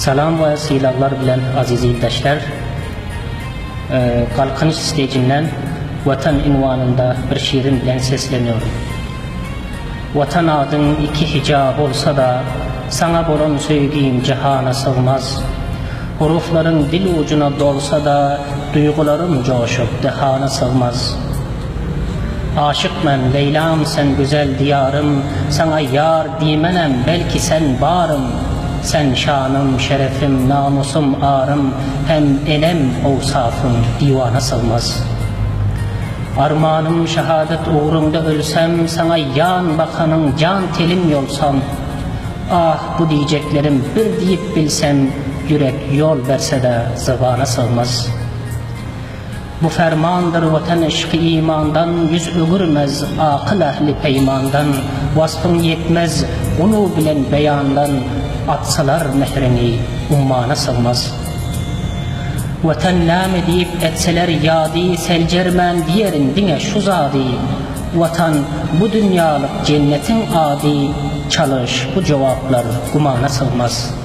Salam we sylaglar bilen aziz ildeşler. Galkynyş stejinden Watan ünwanynda bir şiirim bilen sesleniyorum. Watan adyň iki hija bolsa-da, Saňa bolan söýgim jahana sygmaz. Huruflaryň dil ujuna dolsa-da, Duýgularym joşup dehana sygmaz. Aşyk men, Leýlam sen güzel diýarym, Saňa ýar diýmenem, belki sen barym. Sen şanym, şerefim, namusym, arym, Hem enem, owsafym diwana sygmaz. Armanym şahadat ugruňda ölsem, Saňa ýan bakanyň jan telim ýolsam. Ah, bu diýjeklerim bir diýip bilsem, Ýürek ýol berse-de zybana sygmaz. Bu fermandyr Watan yşky imandan, Ýüz öwürmez akyl ähli peýmandan, Waspyň ýetmez gulu bilen beýandan, Atsalar mähriňi ummana sygmaz. Watan näme diýip etseler ýady, Seljermän diýerin diňe şu zady, Watan bu dünýalyk jennetiň ady, Çalyş bu jogaplar gumana sygmaz.